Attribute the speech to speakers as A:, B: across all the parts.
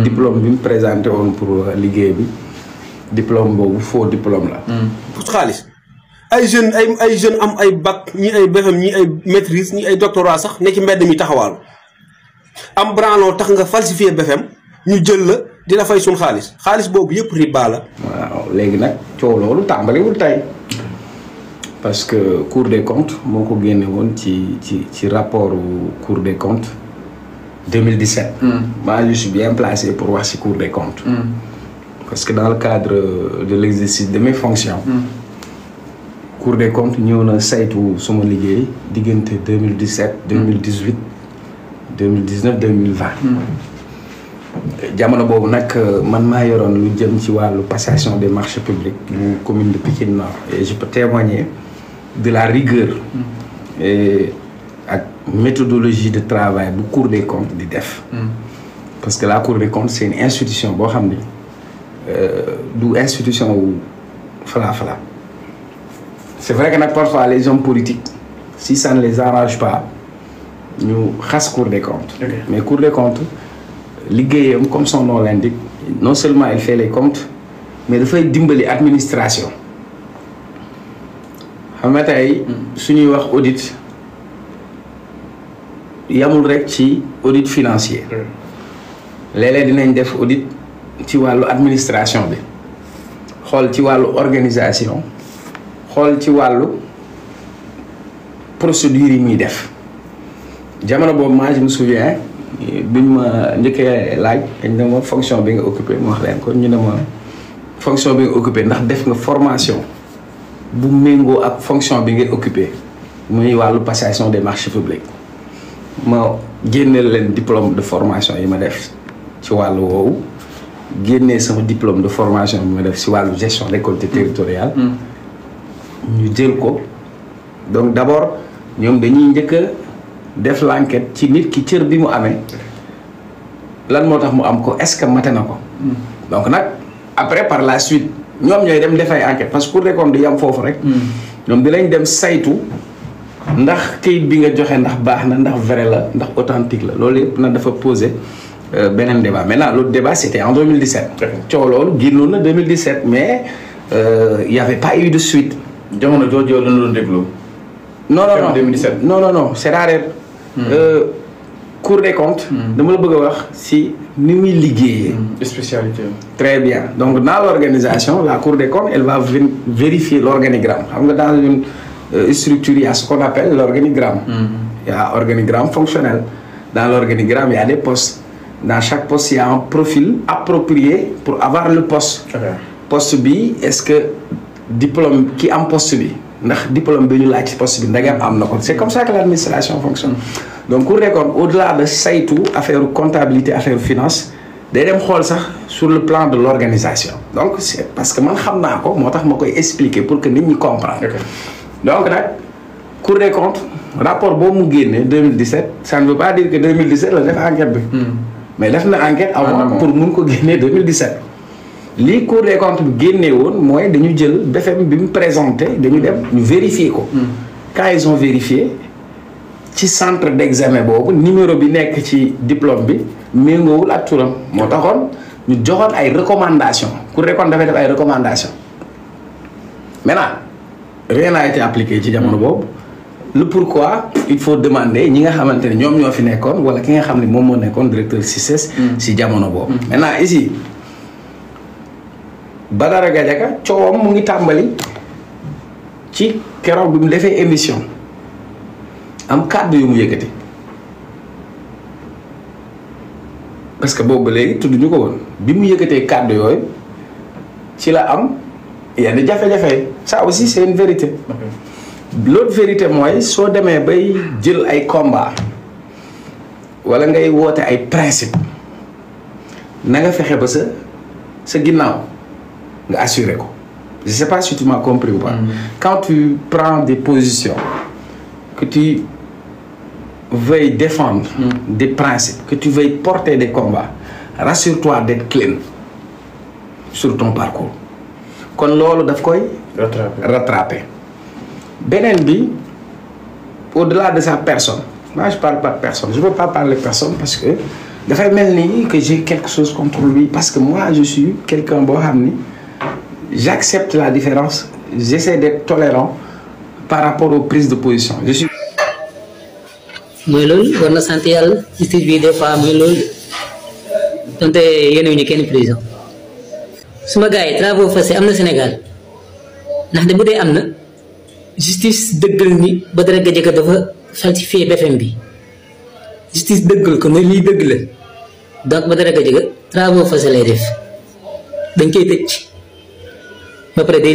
A: diplôme bi mu présenté woon pour liggéey bi diplôme boobu faux diplôme la.
B: pour xaalis ay jeunes am ay bac ñi ay BFEM ñi ay maîtrise ñi ay doctorat sax ne ci mbedd mi taxawaalu am branloo tax nga falsifié BFEM ñu jël la di la fay suñ xaalis boobu yëpp riba la.
A: waaw léegi nag coow loolu tàmbaliwul tey parce que Cour des comptes moo ko génne woon ci rapport Cour des comptes 2017. Moi je suis bien placé pour wax ci Cour des comptes. Parce que dans le cadre de l'exercice de mes fonctions. Cour des comptes ñëw na saytu suma liggéey diggante 2017 2018 2019 2020. jamono boobu nag man maa yoroon lu jëm ci wàllu passation des marchés publics bu commune de Pikine Nord et je peux témoigner de la rigueur et ak méthodologie de travail bu Cour des comptes di def. Parce que la Cour des comptes c'est une institution boo xam ni du institution wu fala c'est vrai que nag parfois les hommes politiques si ça ne les arrange pas ñu xas Cour des comptes. Mais Cour des comptes liggéeyam comme son nom l'indique non seulement il fait les comptes mais dafay dimbali administration xam nga tey suñuy wax audit yamul rek ci audit financier léeg-léeg dinañ def audit ci wàllu administration bi xool ci wàllu organisation xool ci wàllu procédure yi muy def jamono boobu moi je me souviens biñ ma njëkkee laaj dañ ne ma fonction bi nga occupé mu wax leen ko ñu ne ma fonction bi nga occupé ndax def nga formation bu méngoo ak fonction bi nga occupé muy wàllu passation des marchés publics ma génneel leen diplôme de formation yi ma def ci wàllu woowu génnee sama diplôme de formation bi ma def ci wàllu gestion des collectivités territoriales ñu jël ko donc d'abord ñoom dañuy njëkk a def l'enquête ci nit ki cër bi mu amee lan moo tax mu am ko est-ce que mate na ko donc nag après par la suite ñoom ñooy dem defay enquête parce que Cour des comptes du yam foofu rek ñoom dinañ dem saytu ndax kayit bi nga joxe ndax baax na ndax vrai la ndax authentique la loolu yëpp nag dafa poser beneen débat maintenant l'autre débat c'était en 2017 coow loolu génnoon na 2017 mais y avait pas eu de suite
C: jamono jooju la doon déglu
A: non
C: 2017
A: non c'est-à-dire Cour des comptes dama la bëgg a wax si ni muy liggéeyee
C: spécialité
A: très bien donc dans l'organisation la Cour des comptes elle va vérifier l'organigramme xam nga dans une structure il y a ce qu'on appelle l'organigramme il y a organigramme fonctionnel dans l'organigramme il y a des postes dans chaque poste il y a un profil approprié pour avoir le poste poste bi est-ce que diplôme ki am poste bi ndax diplôme bi ñu laaj ci poste bi ndagam am na ko c'est comme ça que l'administration fonctionne donc Cour des comptes au-delà de saytu affaire comptabilité affaire finance day dem xool sax sur le plan de l'organisation donc c'est parce que man xam naa ko moo tax ma koy expliquer pour que nit ñi comprendre donc nag Cour des comptes rapport boobu mu génne 2017 ça ne veut pas dire que 2017 la def enquête bi mais def na enquête avant pour mun ko génne 2017 lii Cour des comptes bi génnee woon mooy dañu jël BFEM bi mu présenté dañu dem ñu vérifier ko quand ils ont vérifié ci centre d'examen boobu numéro bi nekk ci diplôme bi méngoowul ak turam moo taxoon ñu joxoon ay recommandations Cour des comptes dafay def ay recommandations maintenant rien n'a été appliqué ci jamono boobu le pourquoi il faut demander ñi nga xamante ne ñoom ñoo fi nekkoon wala ki nga xam ne moom moo nekkoon directeur CICES ci jamono boobu maintenant ici Badara Gadiaga coowam mu ngi tàmbali ci keroog bi mu defee émission am kàddu yu mu yëkkati parce que boobu ba léegi tudd ñu ko woon bi mu yëkkatee kàddu yooyu ci la am yenn jafe-jafe ça aussi c'est une vérité l'autre vérité mooy soo demee bay jël ay combat wala ngay woote ay principe na nga fexe ba sa ginnaaw nga assurer ko je sais pas si tu m'as compris ou pas quand tu prends des positions que tu veuilles défendre des principes que tu veuilles porter des combats rassure-toi d'être clean sur ton parcours kon loolu daf koy rattraper beneen bi au-delà de sa personne moi je parle pas de personne je veux pas parler de personne parce que dafay mel ni que j'ai quelque chose contre lui parce que moi je suis quelqu'un boo xam ni j'accepte la différence j'essaie d'être tolérant par rapport aux prises de position je suis.
D: mooy loolu war na sant yàlla justice bi des fois mooy loolu donte yéenewuñu kenn prison suma gars yi travaux forcés am na Sénégal ndaxte bu dee am na justice dëggal ni Badara Gadiaga dafa falsifié BFM bi justice dëggal ko ne lii dëgg la donc Badara Gadiaga travaux forcés lay def dañ koy tëj ba pare day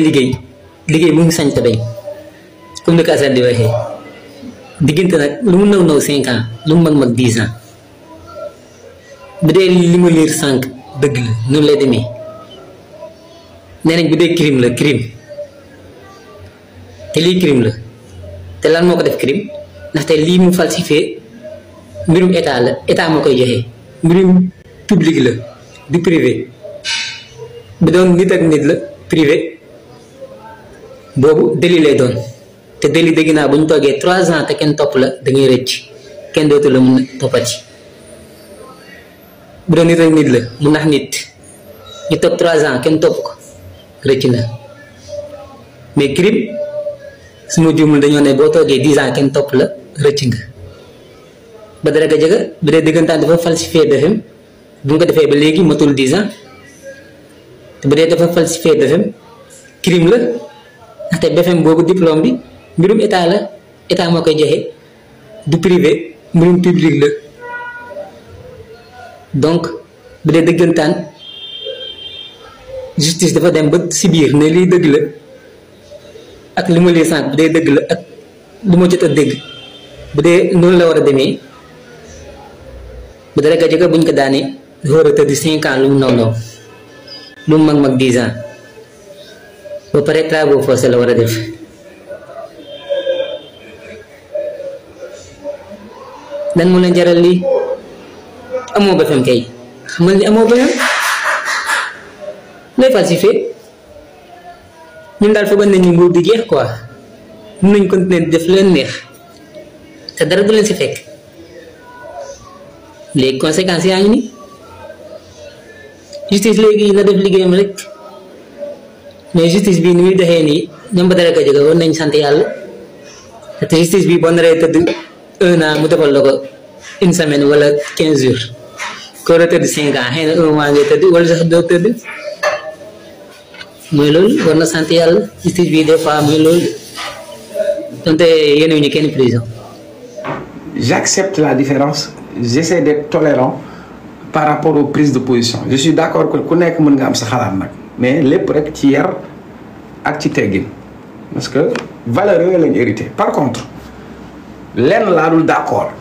D: liggéey mu ngi sañ te dañ comme ni ko Assane di waxee diggante nag lu mu naw 5 ans lu mu mag 10 ans bu dee li ma liir sànq dëgg la noonu lay demee nee nañ bu dee crime la crime te lii crime la te lan moo ko def crime ndaxte lii mu falsifié mbirum état la état moo koy joxe mbirum public la du privé bu doon nit ak nit la privé boobu délit lay doon te délit dégg naa bu ñu toogee 3 ans te kenn topp la da ngay rëcc kenn dootu la mun a toppati bu doon nit ak nit la mu nax nit ñu toog 3 ans kenn topp ko rëcc na mais crime su ma juumul dañoo ne boo toogee 10 ans kenn topp la rëcc nga Badara Gadiaga bu dee dëggantaan dafa falsifié BFM bu nga ko defee ba léegi matul 10 ans te bu dee dafa falsifié BFM crime la ndaxte BFM boobu diplôme bi mbirum état la état moo koy joxe du privé mbirum public la donc bu dee dëggantaan justice dafa dem ba si biir ne lii dëgg la ak li ma lii sànq bu dee dëgg la ak lu ma jot a dégg bu dee noonu la war a demee Badara Gadiaga buñ ko daanee dafa war a tëdd 5 ans lu mu naw lu mu mag 10 ans ba pare travaux forcés la war a def lan moo leen jaral lii amoo BFM kay xamal ni amoo BFM lay falsifié ñun daal foog nañu nguur di jeex quoi mun nañ continuer di def leen neex te dara du leen si fekk léegi conséquences yaa ngi ni justice léegi na def liggéeyam rek mais justice bi ni muy doxee nii ñoom Badara Gadiaga war nañ sant yàlla te justice bi boo naree tëdd 1 an mu defal la ko 1 semaine wala 15 jours ko war a tëdd 5 ans xëy na 1 mois ngay tëdd wala sax doo tëdd mooy loolu war na sant yàlla justice bi des fois mooy loolu donte yéenewuñu kenn prison.
A: J'accepte la différence j'essaie d'être tolérant par rapport aux prises de position je suis d'accord que ku nekk mën nga am sa xalaat nag mais lépp rek ci yar ak ci teggin parce que valeurs yooyu lañ hérité par contre lenn laa dul d'accord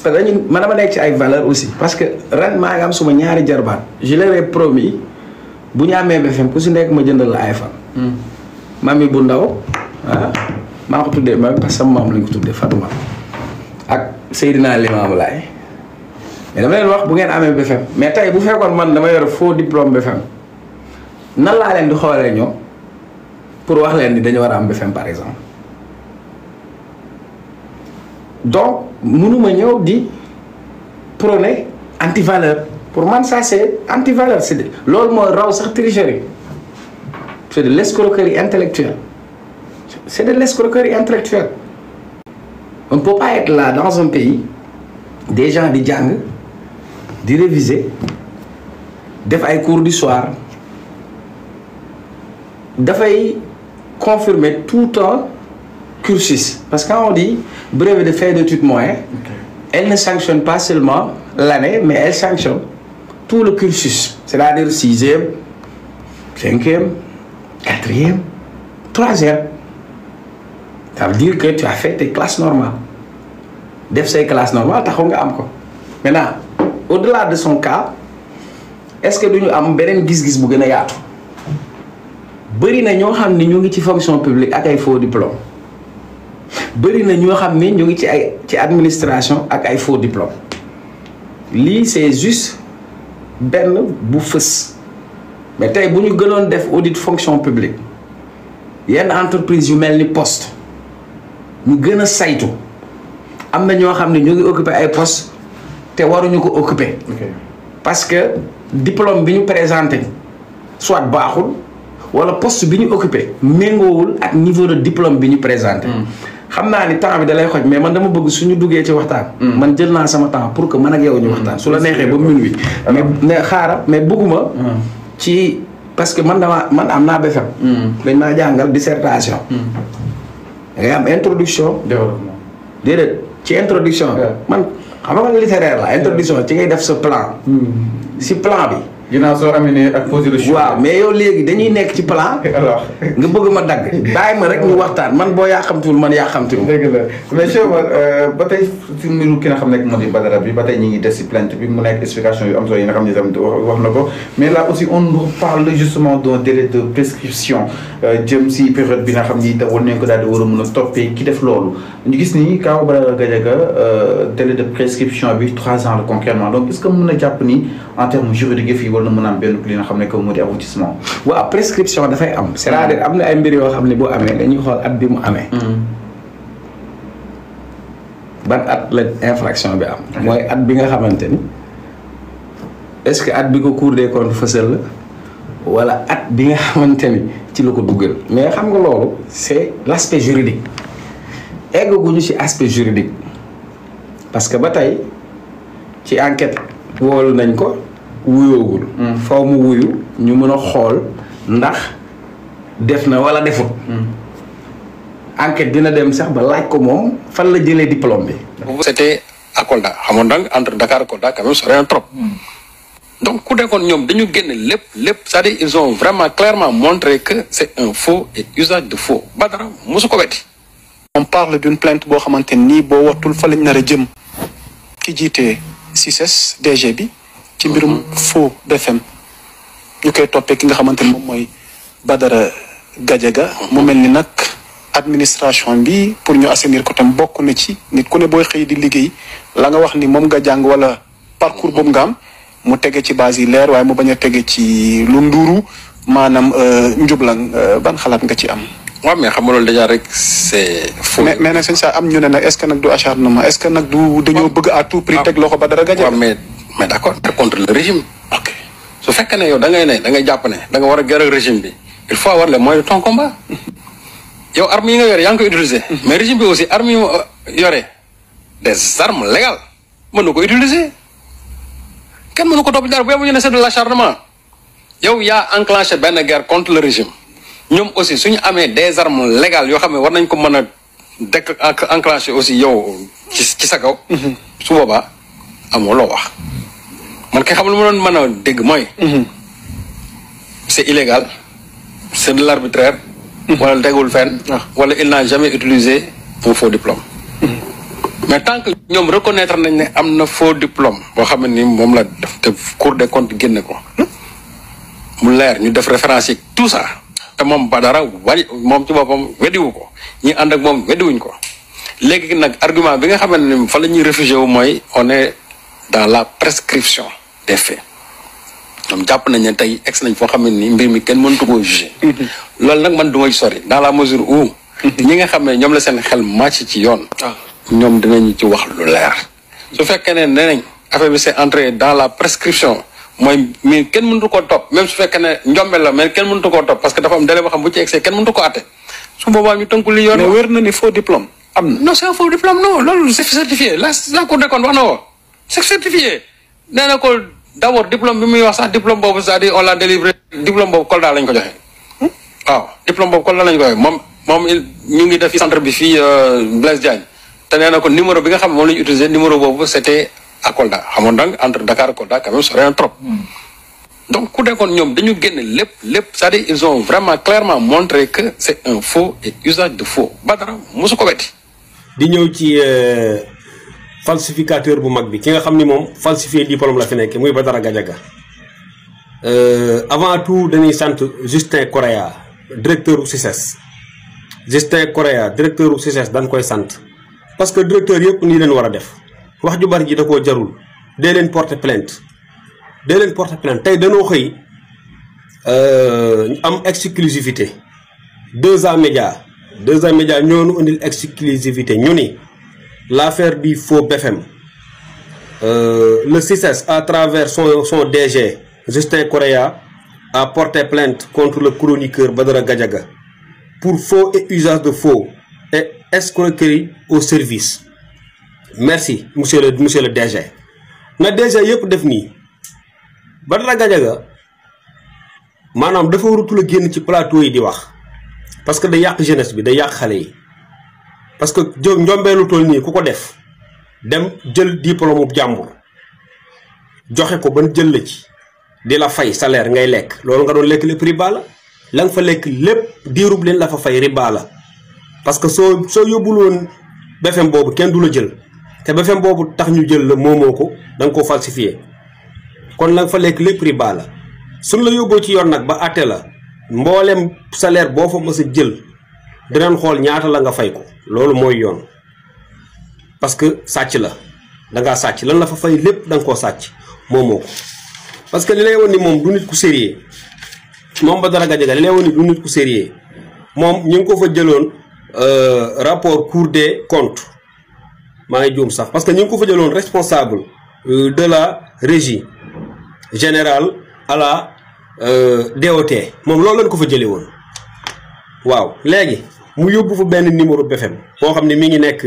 A: parce que dañu man dama nekk ci ay valeurs aussi parce que ren maa ngi am suma ñaari jarbaat je leur ai promis bu ñu amee BFM ku si nekk ma jëndal la iPhone. mami bu ndaw ah maa ko tuddee mami parce que sama maam lañ ko tuddee Fatouma ak Seydina Limamou Laye mais dama leen wax bu ngeen amee BFM mais tey bu fekkoon man dama yor faux diplôme BFM nan laa leen di xoolee ñoom pour wax leen ni dañu war a am BFM par exemple donc mënuma ñëw di prôner anti-valeur pour man ça c'est anti-valeur c'est loolu mooy raw sax tricherie c'est de l'escroquerie intellectuelle c'est de l'escroquerie intellectuelle on ne peut pas être là dans un pays des gens di jàng di réviser def ay cours du soir dafay confirmer tout un cursus parce que quand on dit brevet de fin d'études moyennes elle ne sanctionne pas seulement l'année mais elle sanctionne tout le cursus c'est-à-dire 6e 5e 4e 3e ça veut dire que tu as fait tes classes normales def say classes normales taxaw nga am ko maintenant au-delà de son cas est-ce que duñu am beneen gis-gis bu gën a yaatu bëri na ñoo xam ni ñu ngi ci fonction publique ak ay faux diplôme bëri na ñoo xam ni ñu ngi ci administration ak ay faux diplôme lii c'est juste benn bu fës mais tey bu ñu gënoon def audit fonction publique yenn entreprise yu mel ni poste ñu gën a saytu am na ñoo xam ne ñu ngi occupé ay poste te waruñu ko occuper. parce que diplôme bi ñu présenté soit baaxul wala poste bi ñu occupé méngoowul ak niveau de diplôme bi ñu présenté. xam naa ni temps bi da lay xoj mais man dama bëgg suñu duggee ci waxtaan. man jël naa sama temps pour que man ak yow ñu waxtaan. su la neexee ba minuit. mais ne xaaral mais bëgguma ci parce que man am naa BFEM. dañ maa jàngal dissertation. da ngay am introduction.
C: développement.
A: déedéet ci introduction. man xam nga man littéraire la introduction ci ngay def sa plan. si plan bi.
C: ginnaaw soo amee ak posé le choix.
A: waaw mais yow léegi dañuy nekk ci plan.
C: alors
A: nga bëgg ma dagg. bàyyi ma rek ñu waxtaan man boo yaa xamtuwul man yaa xamtuwul.
C: dëgg la mais Cheikh Omar ba tey si mbiru ki nga xam ne moo di Badara bi ba tey ñu ngi des si plainte bi mu nekk explication yu am solo yi nga xam ne tamit wax na ko mais là aussi on nous parle justement d'un délai de prescription jëm si période bi nga xam ni war nañ ko daal di war a mën a toppee ki def loolu ñu gis ni kaw Badara Gadiaga délai de prescription bi 3 ans la concrètement donc est-ce que mën na jàpp ni en termes juridiques fii war na mën a am benn li nga xam ne que moo di aboutissement.
A: waaw prescription dafay am. c'est-à-dire am na ay mbir yoo xam ne bu amee dañuy xool at bi mu amee. ban at la infraction bi am. mooy at bi nga xamante ni est-ce que at bi ko Cour des comptes fësal la wala at bi nga xamante ni ci la ko duggal mais xam nga loolu c'est l'aspect juridique eggaguñu ci aspect juridique parce que ba tey ci enquête woolu nañ ko. wuyoogul faw mu wuyu ñu mën a xool ndax def na wala defut enquête dina dem sax ba laaj ko moom fan la jëlee diplôme bi.
E: c'était à Kolda xamoon donc entre Dakar et Kolda quand même c'est rien trop donc ku nekkoon ñoom dañu génne lépp c'est-à-dire ils ont vraiment clairement montré que c'est un faux et usage de faux Badara mosu ko wetti.
F: on parle d'une plainte boo xamante nii boo wattul fa lañ nar a jëm ki jiite CICES DG bi. ci mbirum faux BFM ñu koy toppee ki nga xamante ni moom mooy Badara Gadiaga mu mel ni nag administration bi pour ñu assainir ko tam bokk na ci nit ku ne booy xëy di liggéey la nga wax ni moom nga jàng wala parcours boobu nga am mu tege ci base yi leer waaye mu bañ a tege ci lu nduru maanaam njublang ban xalaat nga ci am.
E: waaw mais xam nga loolu déjà rek c'est faux.
F: mais nag sëñ sa am ñu ne nag est-ce que nag du acharnement est-ce que nag du dañoo bëgg à tout prix teg loxo Badara Gadiaga.
E: mais d'accord c'est contre le régime.
F: ok
E: su fekkee ne yow da ngay jàpp ne da nga war a guerre ak régime bi il faut avoir les moyens de ton combat yow armes yi nga yore yaa ngi koy utiliser. mais régime bi aussi armes yi mu yore des armes légales mën na ko utiliser kenn mënu ko topp dara bu yeboo ñu ne c'est de l'acharnement yow yaa enclenché benn guerre contre le régime ñoom aussi suñu amee des armes légales yoo xam ne war nañ ko mën a enclenché aussi yow ci sa kaw. su boobaa. amoo loo wax man kay xam lu ma doon mën a dégg mooy. c'est illégal c'est de l'arbitraire. wala tegul fenn. wala il n'a jamais utilisé un faux diplôme. mais tant que ñoom reconnaître nañ ne am na faux diplôme boo xam ne ni moom la def te Cour des comptes génne ko mu leer ñu def référence yi tout ça te moom Badara moom ci boppam weddiwu ko ñi ànd ak moom weddiwuñ ko léegi nag argument bi nga xam ne fa la ñuy réfugié wu mooy on est dans la prescription des faits ñoom jàpp nañ ne tey ex nañ foo xam ne ni mbir mi kenn mënatu koo jugé. loolu nag man du may sori dans la mesure où. ñi nga xam ne ñoom la seen xel màcc ci yoon. ñoom dinañu ci wax lu leer. su fekkee ne nee nañ affaire bi c'est entré dans la prescription mooy mi kenn mënatu koo topp même su fekkee ne njombe la mais kenn mënatu koo topp parce que dafa am délai boo xam bu ci egsee kenn mënatu ko àtte su boobaa ñu tënku li yoon.
F: mais wér na ni faux diplôme am na.
E: non c'est un faux diplôme non loolu c'est certifié la Cour des comptes wax na ko c'est certifié nee na ko d'abord diplôme bi muy wax sax diplôme boobu c'est-à-dire on l'a délivré diplôme boobu Kolda lañ ko joxe. waaw diplôme boobu Kolda lañ ko joxe moom ñu ngi def centre bi fii Blaise Diagne te nee na ko numéro bi nga xam moom la ñu utilisé numéro boobu c'était à Kolda xamoon donc entre Dakar et Kolda quand même c'est rien trop. donc ku nekkoon ñoom dañu génne lépp c'est-à-dire ils ont vraiment clairement montré que c'est un faux et usage de faux Badara mosu ko wetti.
B: di ñëw ci falsificateur bu mag bi ki nga xam ni moom falsifié diplôme la fi nekk muy Badara Gadiaga avant tout dañuy sant Justin Correa directeur u CICES Justin Correa directeur u CICES dañ koy sant parce que directeur yëpp nii leen war a def wax ju bari ji da koo jarul dee leen porter plainte tey dañoo xëy am exclusivité 2A Média ñoo nu indil exclusivité ñu ni l'affaire du faux BFM le CICES à travers son DG Justin Correa a porté plainte contre le chroniqueur Badara Gadiaga pour faux et usage de faux et escroquerie au service. Merci monsieur le DG. na DG yëpp def nii Badara Gadiaga maanaam dafa warutul a génn ci plateau yi di wax parce que day yàq jeunesse bi day yàq xale yi parce que njombeelu toll nii ku ko def dem jël diplôme bu jàmbur joxe ko ban jël la ci di la fay salaire ngay lekk loolu nga doon lekk lépp riba la nga fa lekk lépp diirub leen la fa fay riba la parce que soo yóbbul woon BFM boobu kenn du la jël te BFM boobu tax ñu jël la moomoo ko da nga ko falsifié kon la nga fa lekk lépp riba la suñ la yóbboo ci yoon nag ba àtte la mboolem salaire boo fa mës a jël dinañ xool ñaata la nga fay ko loolu mooy yoon parce que sàcc la dangaa sàcc lan la fa fay lépp da nga koo sàcc moomoo ko parce que li lay woon ni moom du nit ku sérieux moom Badara Gadiaga li lay woon ni du nit ku sérieux moom ñu ngi ko fa jëloon rapport Cour des comptes maa ngi juum sax parce que ñu ngi ko fa jëloon responsable de la régie générale à la DOT moom loolu lañ ko fa jëlee woon waaw léegi mu yóbbu fa benn numéro BFM boo xam ne mi ngi nekk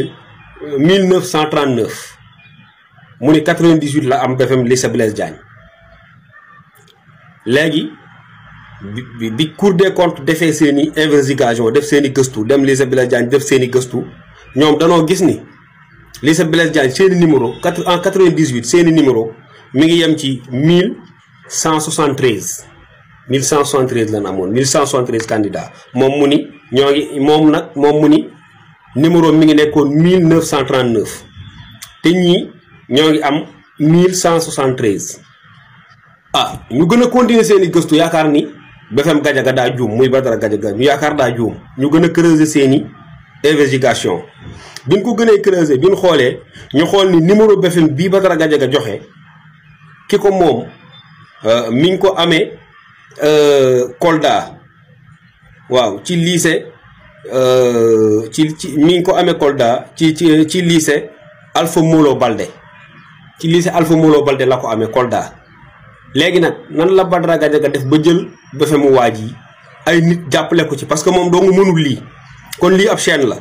B: 1939 mu ni 98 la am BFM lycée Blaise Diagne léegi bi Cour des comptes defee seen i investigation def seen i gëstu dem lycée Blaise Diagne def seen i gëstu ñoom danoo gis ni lycée Blaise Diagne seen i numéro en 98 seen i numéro mi ngi yem ci 1173 1173 lan amoon 1173 candidats moom mu ni ñoo ngi moom mu ni numéro mi ngi nekkoon 1939 te ñii ñoo ngi am 1173 ñu gën a continuer seen i gëstu yaakaar ni BFM Gadiaga daa juum muy Badara Gadiaga ñu yaakaar daa juum ñu gën a creuser seen i investigation bi ñu ko gënee creuser bi ñu xoolee ñu xool ni numéro BFM bii Badara Gadiaga joxe ki ko moom mi ngi ko amee Kolda waaw ci lycée mi ngi ko amee Kolda ci lycée Alpha Molo Baldé ci lycée Alpha Molo Baldé la ko amee Kolda léegi nag nan la Badara Gadiaga def ba jël BFM waaj yi ay nit jàppale ko ci parce que moom doo nga mënul lii kon lii ab chaîne la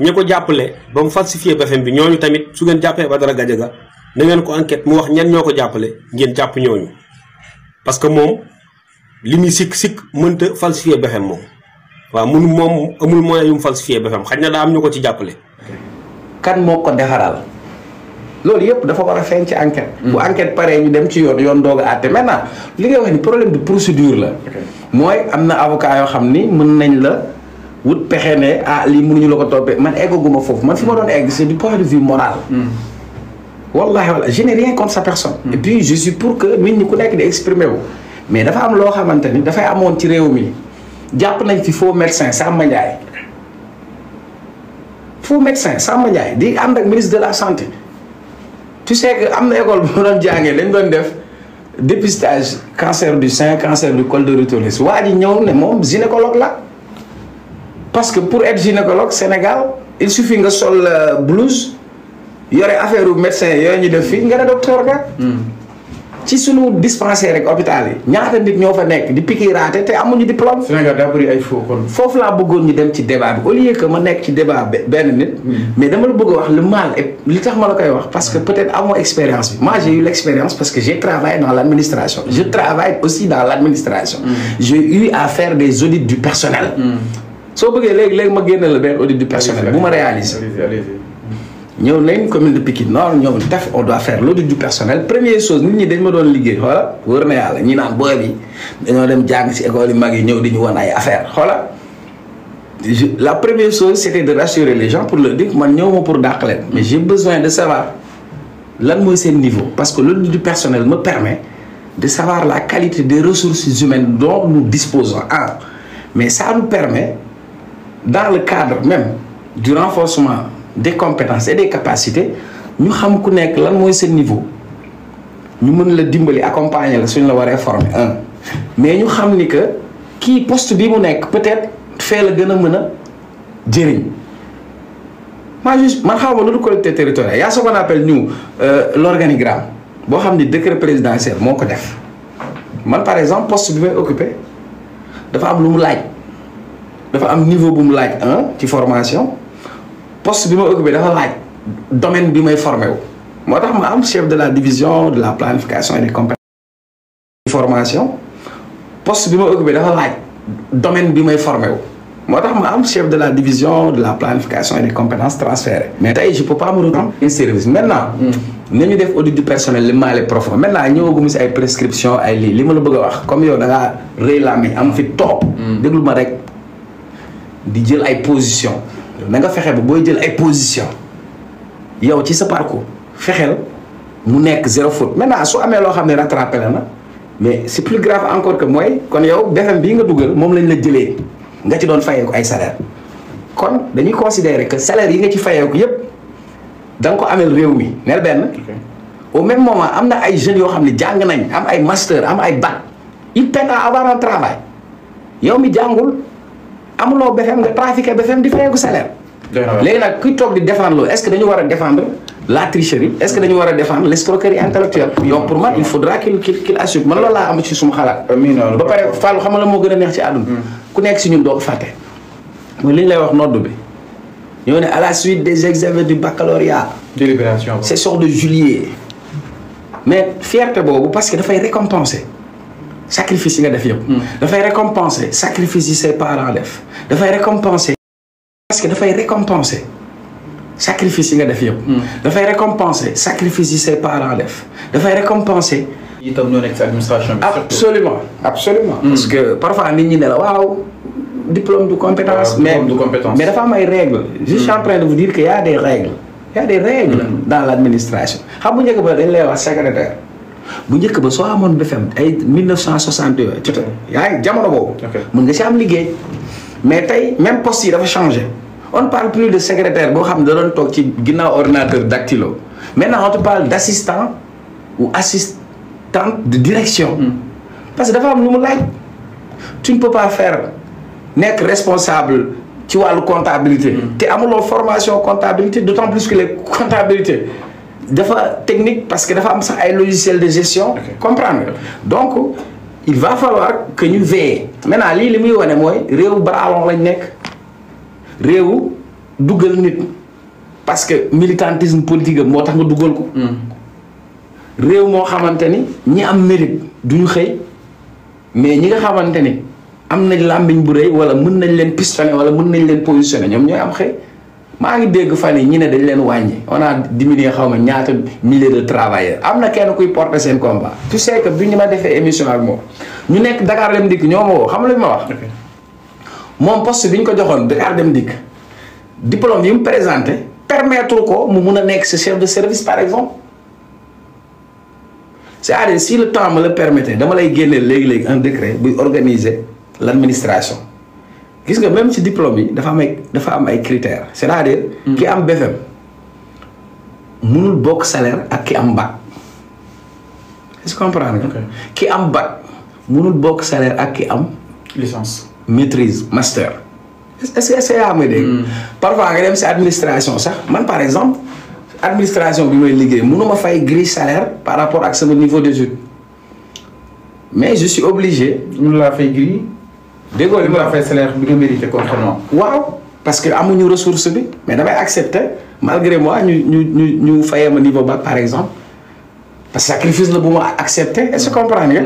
B: ñi ko jàppale ba mu falsifié BFM bi ñooñu tamit su ngeen jàppee Badara Gadiaga na ngeen ko enquête mu wax ñan ñoo ko jàppale ngeen jàpp ñooñu parce que moom li muy sikk mënta falsifié BFM moom waaw moom amul moyen yu mu falsifié BFM xaj na daa am ñu ko ci jàppale.
A: kan moo ko defaral loolu yëpp dafa war a feeñ ci enquête. bu enquête paree ñu dem ci yoon doog a àtte maintenant li ngay wax ni problème de procédure la. mooy am na avocat yoo xam ni mën nañ la wut pexe ne lii mënuñu la ko toppee man eggaguma foofu man fi ma doon egg c'est du point de vue moral. wallahi wala je n'ai rien contre sa personne. et puis je suis pour que nit ñi ku nekk di exprimer wu. mais dafa am loo xamante ni dafay amoon ci réew mi jàpp nañ fi faux médecin Samba Ndiaye di ànd ak ministre de la santé. tu sais que am na école bu ma doon jàngee dañ doon def dépistage cancer du sein cancer du col de l'utérus waa ji ñëw ne moom gynécologue la parce que pour être gynécologue Sénégal il suffit nga sol blouse yore affaire u médecin yooyu ñu def fii nga ne docteur nga ci sunu dispensaire rek hôpital yi ñaata nit ñoo fa nekk di piqûraate te amuñu diplôme.
C: Sénégal daa bëri ay faux kon.
A: foofu laa bëggoon ñu dem ci débat bi au lieu que ma nekk ci débat benn nit. mais dama la bëgg a wax le mal et li tax ma la koy wax parce que peut-être amoo expérience bi moi j'ai eu l'expérience parce que j'ai travaillé dans l'administration. je travaille aussi dans l'administration. j'ai eu à faire des audits du personnel. soo bëggee léegi ma génne la benn audit du personnel bu ma réaliser. ñëw nañ commune de Pikine Nord ñëw def on doit faire l'audit du personnel première chose nit ñi dañ ma doon liggéey xoola wër na yàlla ñi naan booy bi dañoo dem jàng ci école yi mag yi ñëw di ñu won ay affaire xoola la première chose c'était de rassurer les gens pour leur dire man ñëw ma pour dàq leen mais j'ai besoin de savoir lan mooy seen niveau parce que l'audit du personnel me permet de savoir la qualité des ressources humaines dont nous disposons mais ça nous permet dans le cadre même du renforcement des compétences et des capacités ñu xam ku nekk lan mooy seen niveau ñu mën la dimbali accompagner la suñ la waree former mais ñu xam ni que kii poste bi mu nekk peut-être fee la gën a mën a jëriñ man xaw ma lu dul collectivité territoriale y a ce qu'on appelle ñu l'organigramme boo xam ni décret présidentiel moo ko def man par exemple poste bi may occupé dafa am lu mu laaj dafa am niveau bu mu laaj ci formation poste bi may occupé dafa laaj domaine bi may formé wu moo tax ma am chef de la division de la planification et des compétences formation poste bi may occupé dafa laaj domaine bi may formé wu moo tax ma am chef de la division de la planification et des compétences transférées mais tey je peux pas me retrouver un service maintenant nañu def audit du personnel li maale profond maintenant ñëwagum si ay prescription ay lii li ma la bëgg a wax comme yow da ngaa rëy laa mi am fi toog déglu ma rek di jël ay position na nga fexe ba booy jël ay position yow ci sa parcours fexeel mu nekk zéro faute maintenant su amee loo xam ne rattrapé la na mais c'est plus grave encore que mooy kon yow BFM bii nga dugal moom lañ la jëlee nga ci doon fayeeku ay salaire kon dañuy considérer que salaire yi nga ci fayeeku yépp da nga ko amel réew mi neel benn au même moment am na ay jeunes yoo xam ne jàng nañ am ay master am ay bac ils peinent à avoir un travail yow mi jàngul amuloo BFM nga trafiqué BFM di fayeeku salaire léegi nag kuy toog di défendre loolu est-ce que dañu war a défendre la tricherie est-ce que dañu war a défendre l'escroquerie intellectuelle donc pour man il faudra qu'il assume man loolu laa am ci suma xalaat ba pare Fallou xam nga la moo gën a neex ci àdduna ku nekk si ñun doo ko fàtte mooy li ñu lay wax nodd bi ñoo ne à la suite des examens du baccalauréat
C: délibération
A: session de juillet mais fierté boobu parce que dafay récompenser sacrifice yi nga def yëpp dafay récompenser sacrifice yi say parents def dafay récompenser parce que dafay récompenser sacrifice yi nga def yëpp dafay récompenser sacrifice yi say parents def dafay récompenser
C: itam ñoo nekk ci administration bi
A: absolument absolument parce que parfois nit ñi ne la waaw diplôme de compétence mais dafa am ay règles je suis en train de vous dire que y a des règles dans l'administration xam bu njëkk ba dañ lay wax secrétaire bu njëkk ba soo amoon BFM ay 1960 yooyu jot yaa ngi jamono boobu mën nga si am liggéey mais tey même poste yi dafa changé on parle plus de secrétaire boo xam ne da doon toog ci ginnaaw ordinateur dactylo maintenant on te parle d'assistant ou assistante de direction parce que dafa am lu mu laaj tu ne peux pas faire nekk responsable ci wàllu comptabilité te amuloo formation comptabilité d'autant plus que les comptabilités dafa technique parce que dafa am sax ay logiciels de gestion comprendre donc il va falloir que ñu veiller maintenant lii li muy wane mooy réewu baraalon lañ nekk réewu duggal nit parce que militantisme politique am moo tax nga duggal ko réew moo xamante ni ñi am mérite duñu xëy mais ñi nga xamante ni am nañ làmbiñ bu rëy wala mën nañ leen pistonné wala mën nañ leen positionné ñoom ñooy am xëy maa ngi dégg fan yi ñi ne dañ leen wàññi on a diminué xaw ma ñaata milliers de travailleurs am na kenn kuy porter seen combat tu sais que bi ñu ma defee émission ak moom ñu nekk Dakar Dem Dikk ñoo ma woo xam lu ñu ma wax moom poste bi ñu ko joxoon Dakar Dem Dikk diplôme yi mu présenté permettre ko mu mun a nekk ce chef de service par exemple c'est-à-dire si le temps me le permettait dama lay génneel léegi-léegi un décret buy organiser l'administration gis nga même ci diplôme yi dafa am ay critères c'est-à-dire ki am BFM mënul bokk salaire ak ki am bac est-ce que comprendre nga ki am bac mënul bokk salaire ak ki am
C: licence
A: maîtrise master est-ce que yaa may dégg parfois nga dem ci administration sax man par exemple administration bi may liggéey mënuma fay grille salaire par rapport ak sama niveau d'études mais je suis obligé
C: mënu laa fay grille
A: déggoo li ma
C: fay salaire bi nga mérité concrètement
A: waaw parce que amuñu ressource bi mais damay accepter malgré moi ñu fayee ma niveau bac par exemple parce que sacrifice la bu ma accepter est-ce que comprendre nga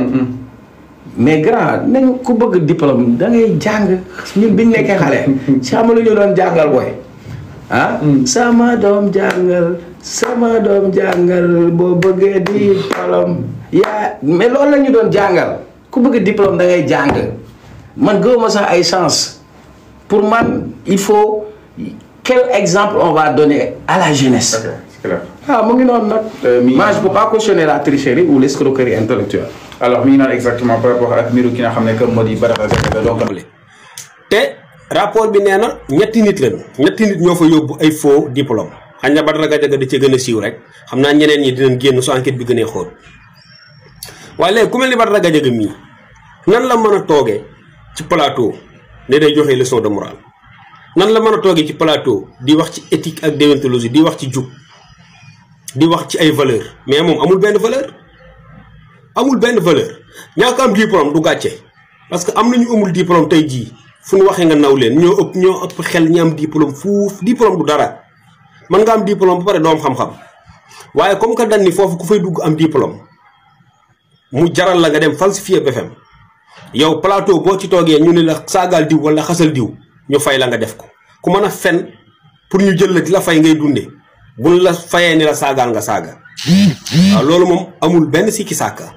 A: mais grand nañu ku bëgg diplôme da ngay jàng ñun biñ nekkee xale ci xam lu ñu doon jàngal booy sama doom jàngal boo bëggee diplôme mais loolu la ñu doon jàngal ku bëgg diplôme da ngay jàng man gëwuma sax ay chance pour man il faut quel exemple on va donner à la jeunesse.
C: ok c'est clair.
A: mu ngi noonu nag. moi je peux pas cautionner la tricherie ou l'escroquerie intellectuelle.
C: alors mi ngi naan exactement par rapport ak mbiru ki nga xam ne que moo di Badara Gadiaga donc.
B: te rapport bi nee na ñetti nit ñoo fa yóbbu ay faux diplôme xañ na Badara Gadiaga da ci gën a siiw rek xam naa ñeneen ñi dinañ génn su enquête bi gënee xóot waaye léegi ku mel ni Badara Gadiaga mii nan la mën a toogee ci plateau ne day joxe leçon de morale nan la mën a toogee ci plateau di wax ci éthique ak déontologie di wax ci jub di wax ci ay valeur mais moom amul benn valeur ñàkk am diplôme du gàcce parce que am nañu amul diplôme tey jii fu ñu waxee nga naw leen ñoo ëpp xel ñi am diplôme fuuf diplôme du dara mën nga am diplôme ba pare doom xam-xam waaye comme que dañ ni foofu ku fay dugg am diplôme mu jaral la nga dem falsifier BFM yow plateau boo ci toogee ñu ne la saagaal diw wala xasal diw ñu fay la nga def ko ku mën a fen pour ñu jël la di la fay ngay dunde buñ la fayee ni la saagaal nga saaga waaw loolu moom amul benn sikki sàkka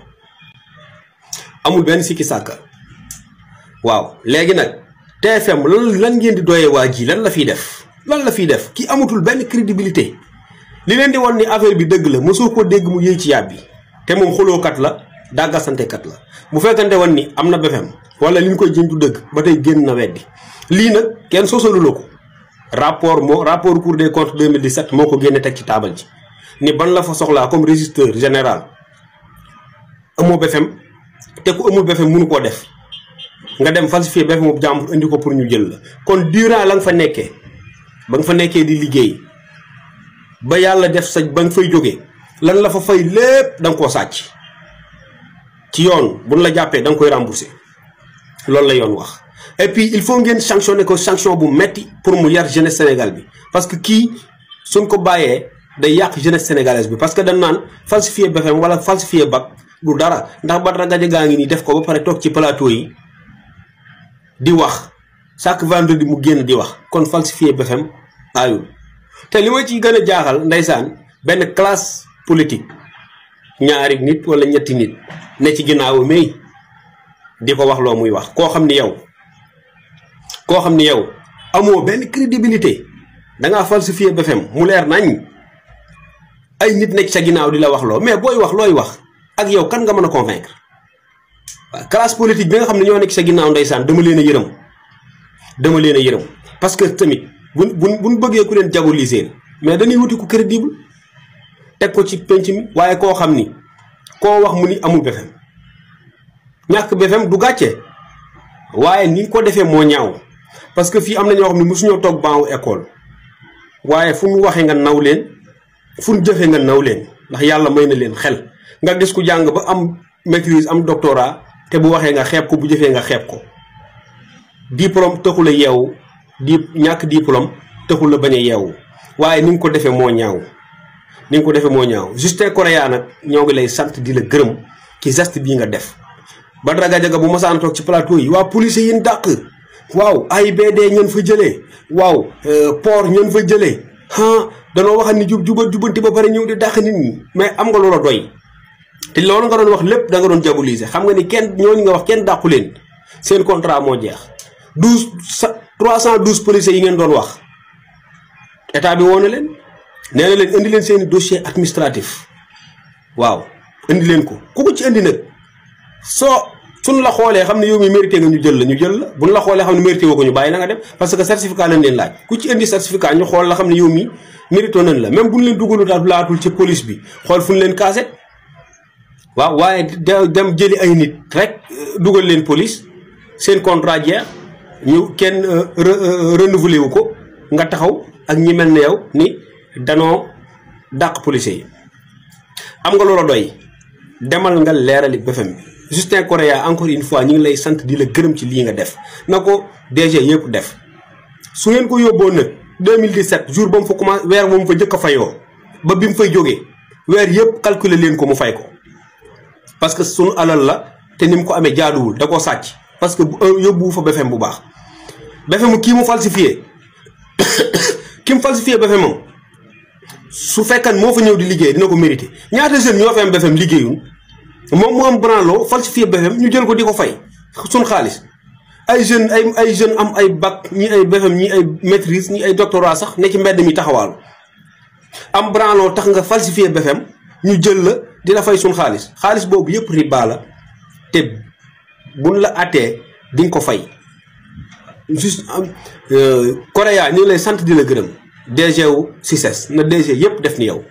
B: waaw léegi nag TFM lan ngeen di doyee waa ji lan la fiy def ki amatul benn crédibilité li leen di won ni affaire bi dëgg la mosoo ko dégg mu yëy ci yàbbi te moom xulookat la dàggasantekat la bu fekkante woon ni am na BFM wala li ñu koy jëñ du dëgg ba tey génn na weddi lii nag kenn sosalu la ko rapport Cour des comptes 2017 moo ko génne teg ci taabal ji ni ban la fa soxlaa comme régisseur général amoo BFM te ku amul BFM mënu koo def nga dem falsifier BFM bu jàmbur indi ko pour ñu jël la kon durant la nga fa nekkee ba nga fa nekkee di liggéey ba yàlla def sa ba nga fay jógee lan la fa fay lépp da nga koo sàcc ci yoon buñ la jàppee da nga koy rembourser loolu la yoon wax. Et puis il faut ngeen sanctionner ko sanction bu metti pour mu yar jeunesse sénégal bi parce que kii suñ ko bàyyee day yàq jeunesse sénégalaise bi parce que dañ naan falsifier BFM wala falsifier bac du dara ndax Badara Gadiaga ngi nii def ko ba pare toog ci plateau yi di wax chaque vendredi mu génn di wax kon falsifier BFM aayul te li ma ci gën a jaaxal ndeysaan benn classe politique ñaari nit wala ñetti nit ne ci ginnaaw mais di ko wax loo muy wax koo xam ni yow amoo benn crédibilité dangaa falsifier BFM mu leer nañ ay nit nekk sa ginnaaw di la wax loo mais booy wax looy wax ak yow kan nga mën a convaincre waaw classe politique bi nga xam ne ñoo nekk sa ginnaaw ndeysaan dama leen a yërëm parce que tamit buñ bëggee ku leen diaboliser mais dañuy wuti ku crédible teg ko ci penc mi waaye koo xam ni koo wax mu ni amul BFM ñàkk BFM du gàcce waaye ni ko defee moo ñaaw parce que fii am na ñoo xam ne mosuñoo toog banc école waaye fu mu waxee nga naw leen fu mu jëfee nga naw leen ndax yàlla may na leen xel nga gis ku jàng ba am maîtrise am doctorat te bu waxee nga xeeb ko bu jëfee nga xeeb ko diplôme taxul a yeewu ñàkk diplôme taxul a bañ a yeewu waaye ni nga ko defee moo ñaaw Justin Correa nag ñoo ngi lay sant di la gërëm ci geste bii nga def Badara Gadiaga bu masaan toog ci plateau yi waa police yi ñu dàq waaw AIBD ñeen fa jëlee waaw port ñeen fa jëlee danoo waxal ni jubanti ba pare ñëw di dàq nit ñi mais am nga loola doy te loolu nga doon wax lépp da nga doon diaboliser xam nga ni ñooñu nga wax kenn dàqu leen seen contrat moo jeex 312 policiers yi ngeen doon wax état bi woo na leen nee na leen indi leen seeni dossier administratif waaw indi leen ko ku ko ci indi nag suñ la xoolee xam ne yow mi mérité nga ñu jël la buñ la xoolee xam ne mérité woo ko ñu bàyyi la nga dem parce que certificat lañ leen laaj ku ci indi certificat ñu xool la xam ne yow mi mérito nañ la même buñ leen dugalu laatul ci police bi xool fu ñu leen kaase waaw waaye dem jëli ay nit rek dugal leen police seen contrat jeex ñu kenn renouvelé wu ko nga taxaw ak ñi mel ne yow ni danoo dàq policiers yi am nga loola doy demal nga leerali BFM bi Justin Correa encore une fois ñu ngi lay sant di la gërëm ci lii nga def na ko DG yëpp def su ngeen ko yóbboo nag 2017 jour ba mu fa commencé weer ba mu fa njëkk a fayoo ba bi mu fay jógee weer yëpp calculer leen ko mu fay ko parce que sunu alal la te ni mu ko amee jaaduwul da koo sàcc parce que yóbbuwu fa BFM bu baax BFM kii mu falsifié BFM moom su fekkan moo fa ñëw di liggéey dina ko mérité ñaata jeunes ñoo fa am BFM liggéeyul moom mu am branlo falsifié BFM ñu jël ko di ko fay suñ xaalis ay jeunes am ay bac ñi ay BFM ñi ay maîtrise ñi ay doctorat sax ne ci mbedd mi taxawaalu am branlo tax nga falsifié BFM ñu jël la di la fay suñ xaalis boobu yëpp riba la te buñ la attee di nga ko fay juste Correa ñu ngi lay sant di la gërëm DG wu CICES na DG yëpp def ni yow